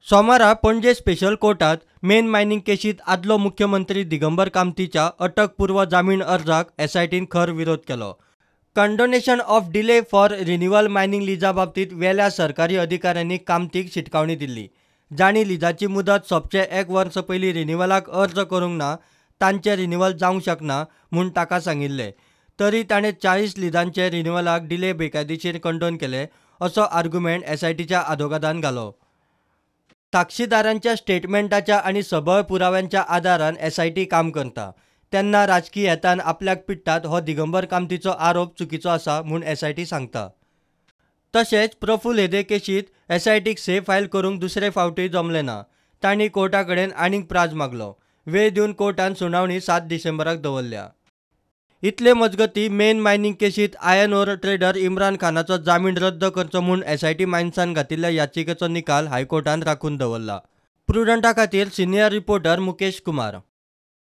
सोमारा पणजे स्पेशल कोर्टात main mining केशीत आदलो मुख्यमंत्री दिगंबर कामतीच्या अटकपूर्व जामीन अर्जाक एसआयटीन खर विरोध केलो. Condonation of delay for renewal mining Lija बाबतीत वेल्या सरकारी अधिकाऱ्यांनी कामतीक शिटकावणी दिल्ली. जांणी लिजाची मुदत सोंपचे एक वर्स पयलीं रिन्युअलाक अर्ज करूंक ना तांचें रिन्युअल जावंक शकना म्हूण ताका सांगिल्लें. तरी ताणें 40 लिजांचे रिन्युअलाक डिले बेकायदेशीर कंडोन केले असो आर्ग्युमेंट एसआयटीच्या आदोगादान घालो. साक्षीदारांच्या स्टेटमेंटाच्या आनी सबळ पुराव्यांच्या आदारान एसआयटी काम करता. तेन्ना राजकी हेतान आपल्याक पिडटात हो दिगंबर कामतीचो आरोप चुकीचो आसा म्हूण एसआयटी सांगता. तशेंच प्रफुल हेदे केशीत एसआयटीक से फायल करूंक दुसरे फावटूय जमलें ना. तांणी कोर्टा कडेन आनीक प्राज मागलो. वेळ दिवन कोर्टान सुनावणी 7 डिसेंबराक दवरल्या. इतले मजगतीं मेन मायनिंग केशीत आयर्न ओर ट्रेडर इम्रान खानाचो जामीन रद्द करचो म्हूण एसआयटी मायन्सान घातिल्ल्या याचिकेचो निकाल हायकोर्टान राखून दवरला. प्रुडंटा खातीर सिनियर रिपोर्टर मुकेश कुमार.